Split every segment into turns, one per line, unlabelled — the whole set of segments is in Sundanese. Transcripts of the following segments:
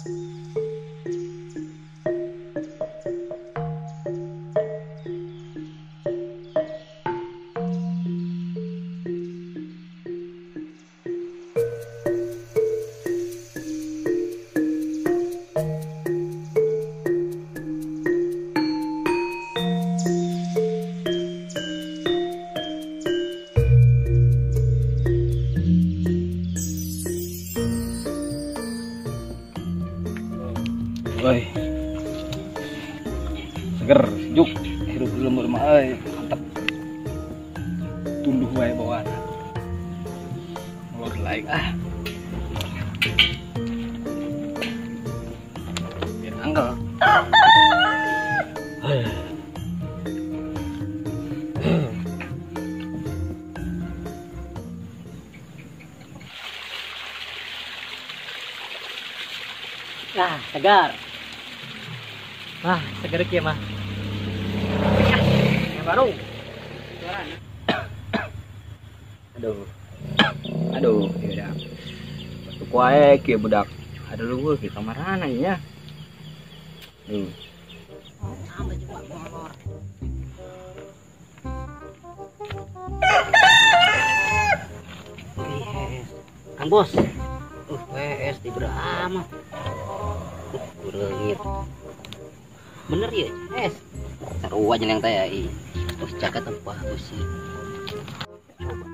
Woi. Seger, sejuk, hirup di lembur mah euy, mantep. Tunduh wae bawaan. Molor lain ah. Biar angkel.
Ah, segar. Wah, segar kieu mah. Yang baru.
Aduh. Aduh, ya udah. Batuk wae kieu budak. Aduh luhur di kamarana ya. Duh.
Kang Bos. WS di berama. Kureungit. Bener ya, es. Seru aja yang teh ih. Terus jaket bagus sih. Coba.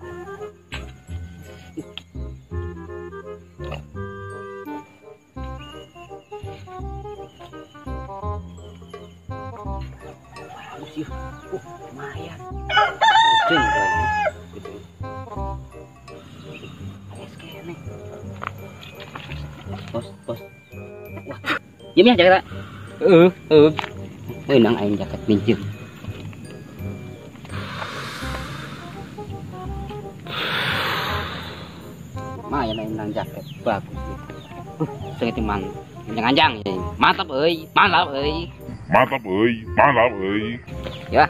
Bagus ya. Lumayan. Kucing kayaknya. Gitu. Es kene. Bos, bos. Wah. Diam ya jaket. Heeh, Benang aing jaket minjem. Lumayan aing nang jaket bagus. Sengit mang anjang-anjang. Mantap euy, mantap euy.
Mantap euy, mantap euy.
Ya.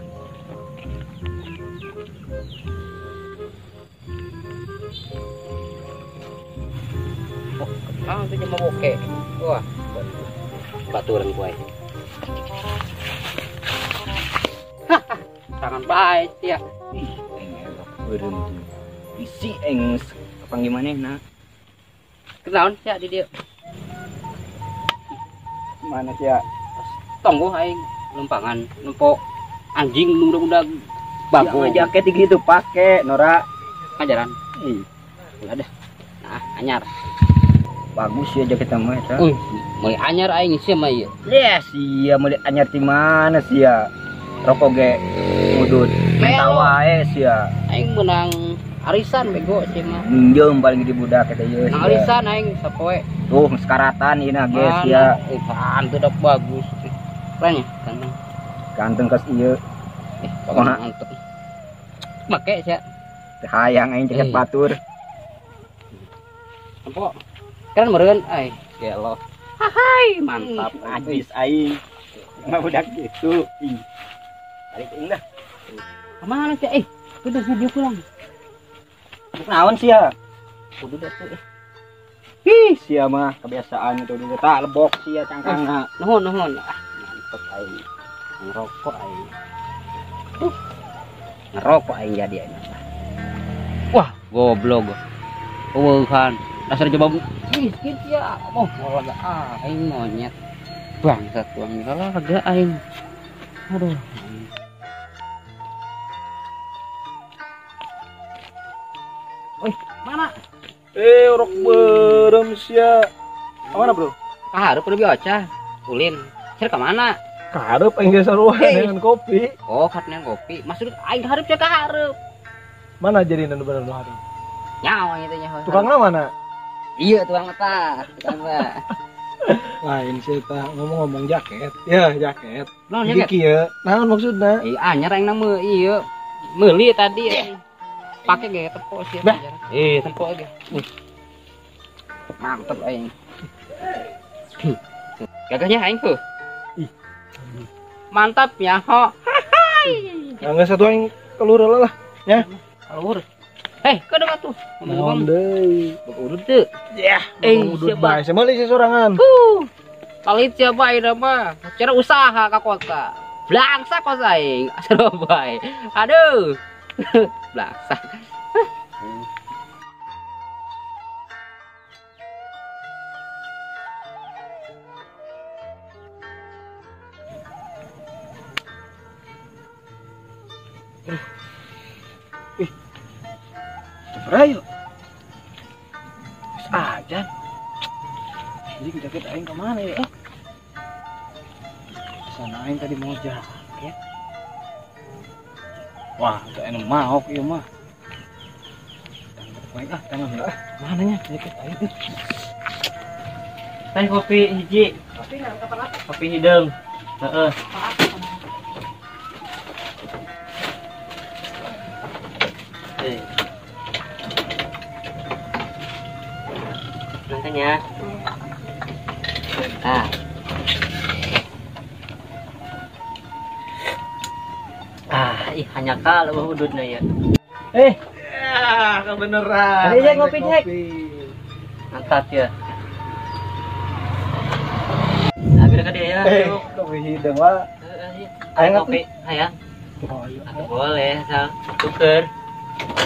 Oh, kenapa tuh cuma oke. Wah, baturan gue. Tangan baik ya.
Ih, aing elok beureum tuh. Isi aing kapanggih manehna.
Kenaon sia di dieu?
Mana sia?
Tonggoh aing lumpangan nempo anjing udah bago.
Ya, jaket gitu pake Nora.
Ngajaran.
Ih,
ulah dah. Nah, anyar.
Bagus ya jaket mah eta.
Meuli anyar aing sia mah ieu.
Ya sia meuli anyar ti mana sia? Rokok ge mudun. Menta wae sia.
Aing menang arisan bego sia mah.
Minjem paling di budak eta ieu.
Nang arisan aing sapoe.
Tuh sekaratan ieu na ge sia.
Hantu dak bagus. Keren ya, ganteng.
Ganteng kas ieu.
Mantep. Make sia.
Teu hayang aing jaket batur.
Tempo. Keren meureun ai, gelo. Hai, mantap
ajis aing. Mah budak gitu. Ih. Balik aing dah.
Kemana sih? Kudu dia pulang.
Naon sia?
Kudu dah tuh.
Ih, sia mah kebiasaan itu dulu tak lebok sia cangkangna.
Nuhun, nuhun. Ah, mantep aing. Ngerokok aing. Ngerokok aing jadi aing. Wah, goblok. Eueuhan. Dasar coba miskin ya. Oh, olahraga aing monyet. Bangsat tuang olahraga aing. Aduh. Woi, mana?
Orok beureum sia. Mana, Bro?
Kahareup lebih ocah. Ulin. Sia ka mana?
Kahareup aing geus sarua dengan kopi.
Oh, dengan kopi. Maksud aing kahareup sia kahareup.
Mana jadi nu bener nu hareup?
Nyawa itu nyawa.
Tukangna mana?
Iya, tukang mata, tukang mata.
Lain sih ta ngomong-ngomong jaket. Ya, jaket.
Naon jaket?
Kieu. Naon maksudna?
Ih, anyar aing na mah ieu. Meuli tadi. Pake ge tempo sih. Tempo ge. Mantep aing. Gagahnya aing tuh.
Ih.
Mantap ya, ho. Hai.
Enggak satu aing keluar lah, ya.
Keluar. Hei, kau dengar tuh.
Ngomong deui.
Urut teu.
Ya, ngudut bae. Meuli sih sorangan.
Palit siapa ayeuna mah? Cara usaha ka kota. Blangsak kos aing. Seru bae. Aduh. Blangsak.
Ih. Cepet ayo. Wis ajan. Jadi jaket aing kemana ya? Sana aing tadi mau jaket. Wah, gak enak maok ieu mah. Tangan ah, tangan ah. Mananya jaket aing?
Teh kopi hiji.
Kopi kapan apa?
Kopi hideung. Heeh. Nangkanya. Ah. Ah, ih hanya kalau udutna ya.
Ya, kebeneran.
Ayo Jack ngopi Jack. Mantap ya. Akhirnya ka dia ya.
Kopi hideung lah.
Ayo ngopi, hayang.
Oh, iya.
Boleh, sal. Tuker.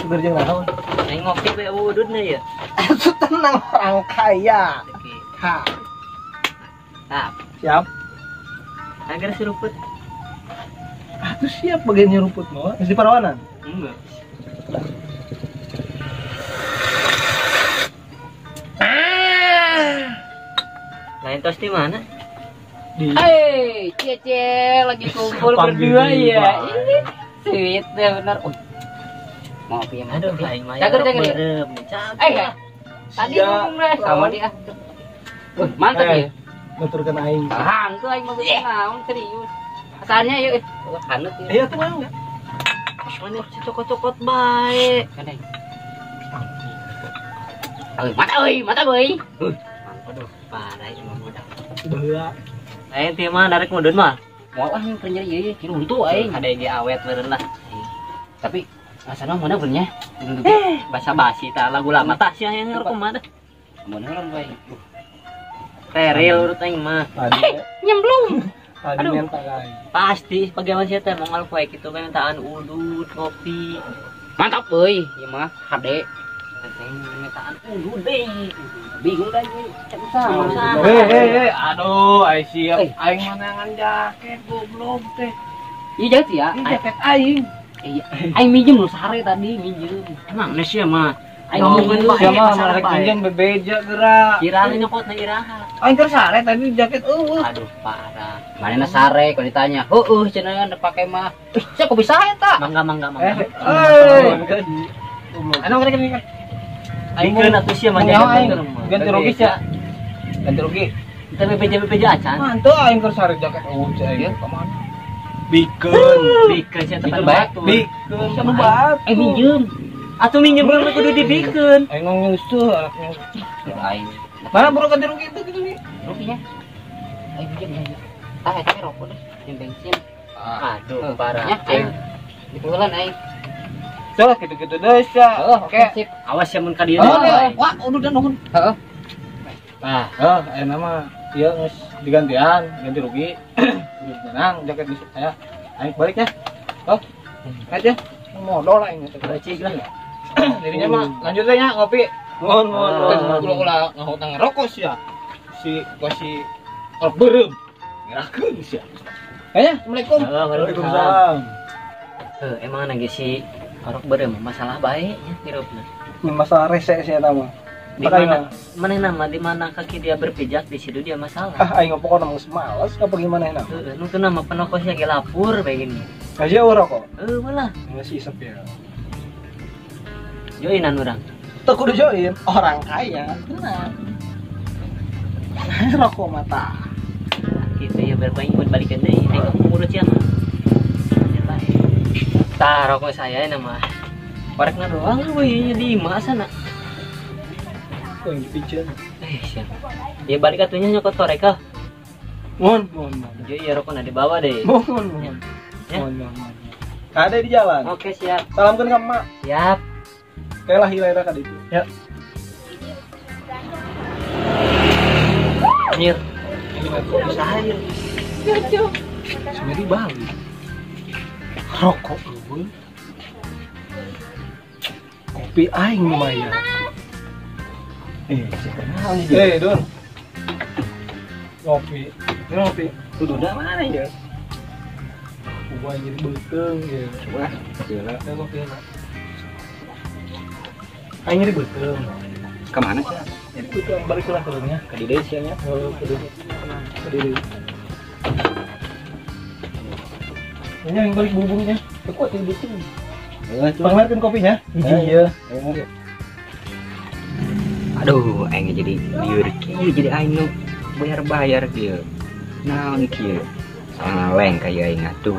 Tuker jeung naon?
Ayo ngopi bae udutna ya.
Itu tenang orang kaya.
Oke.
Ha.
Tap.
Siap.
Agar seruput.
Atuh siap bagian nyeruput mah. Geus di parawanan?
Enggak. Lain tos di mana?
Di.
Hei, cie lagi kumpul berdua ya. Ini sweet deh bener. Oh. Mau piye?
Aduh, aing mah.
Cager cager. Eh, tadi ngomong deh sama dia. Mantap ya.
Nuturkeun aing.
Tahan tuh aing mau naon serius. Asalnya yuk, hanut ya.
Iya tuh mau enggak?
Mana cokot-cokot bae.
Kadang. Euy, mata euy, mata euy.
Aduh, parah emang budak.
Baheula.
Lain teh mah narik mudun mah.
Moal ah keur nyeri ieu kiruntu aing.
Ada ge awet meureun lah.
Tapi asana mana beurnya?
Basa basi tah lagu lama tah sia yang ngerok kumaha dah.
Beneran bae.
Teril urut aing mah.
Nyemplung.
Tadi minta aing.
Pasti bagaimana sih teh mongal poe kitu bae mintaan udut, ngopi.
Mantap euy, ieu mah hade. Mintaan udut deui. Bingung dah ieu, cek usaha.
Hei, aduh, ai siap. Aing menangan jaket goblok teh.
Iya jaket ya,
jaket aing.
Iya, aing minjem lu sare tadi minjem.
Emang geus mah.
Aing minjem
sia mah marek minjem bebeja geura.
Kira nyokot na iraha.
Aing keur sare tadi jaket eueuh.
Aduh parah.
Manehna sare kalau ditanya, "Heueuh cenah pake mah." Ih, sia kok bisa eta?
Mangga mangga mangga.
Anu kene.
Aing keun atuh sia mah
ganti rugi sia. Ganti rugi.
Kita bebeja-bebeja acan.
Manteu aing keur sare jaket eueuh sia aing ka mana? Bikeun,
bikeun sia tempat batu.
Bikeun sama batu.
Eh minjem.
Atuh minjem belum kudu dibikeun.
Aing nyusuh anaknya.
Aing.
Mana buru ganti rugi itu gitu nih.
Ruginya. Aing minjem ya. Tah eta rokok deh, jeung bensin.
Aduh, parah.
Aing. Dipulan aing.
Coba gitu-gitu deh sia.
Oke, sip.
Awas ya mun ka dieu.
Wah, udah nuhun.
Heeh.
Nah, heuh ayeuna mah ieu geus digantian, ganti rugi. Duit menang jaket geus aya. Aing balik ya. Oh. Aja. Modal aing teh.
Becik lah.
Dirinya mah lanjut we nya ngopi. Nuhun, nuhun. Ulah-ulah ngahutang rokok sia. Si kasih orok beureum. Ngerakeun sia. Kayaknya, Assalamualaikum.
Waalaikumsalam. Emang nage si orok beureum masalah bae nya hirupna.
Masalah rese sia eta mah.
Di mana manehna mah di mana kaki dia berpijak di situ dia masalah.
Ah aing pokona geus males ka gimana
Heeh, nu teu nama penoko sia ge lapur bae gini.
Aja rokok.
Heuh malah.
Masih isep ya.
Joinan urang.
Teu kudu join, orang kaya. Tenang. Rokok mata.
Gitu ya berbaik buat balikan deui. Aing ngurut sia mah. Tah rokok saya nama. Korekna doang we di imah sana.
Kok yang dipicen.
Siap. Ya balik atunya nyokot korek ah.
Mohon, mohon, mohon.
Iya, rokokna dibawa deh.
Mohon, mohon.
Ya.
Mohon, mohon. Ada di jalan.
Oke, siap.
Salamkeun ka emak.
Siap.
Kayak lah hilera ka ditu.
Ya.
Anjir. Ini mah kopi saya. Sendiri balik. Rokok eueuh. Kopi aing lumayan.
Siapa naon ieu?
Dun. Ngopi. Ini ngopi.
Kuduna mana ya?
Gua jadi beuteung ya.
Wah, gila.
Ini kopi enak. Aing jadi beuteung.
Kemana sih?
Jadi beuteung balik lah ke dunia.
Ke di desa nya.
Oh, ke dunia. Ke diri. Ini yang balik bubungnya. Kuat jadi beuteung. Panglarkeun kopinya. Hiji ieu.
Aduh, aing jadi lieur kieu jadi aing nu bayar-bayar kieu. Naon kieu? Salah leng kaya aing atuh.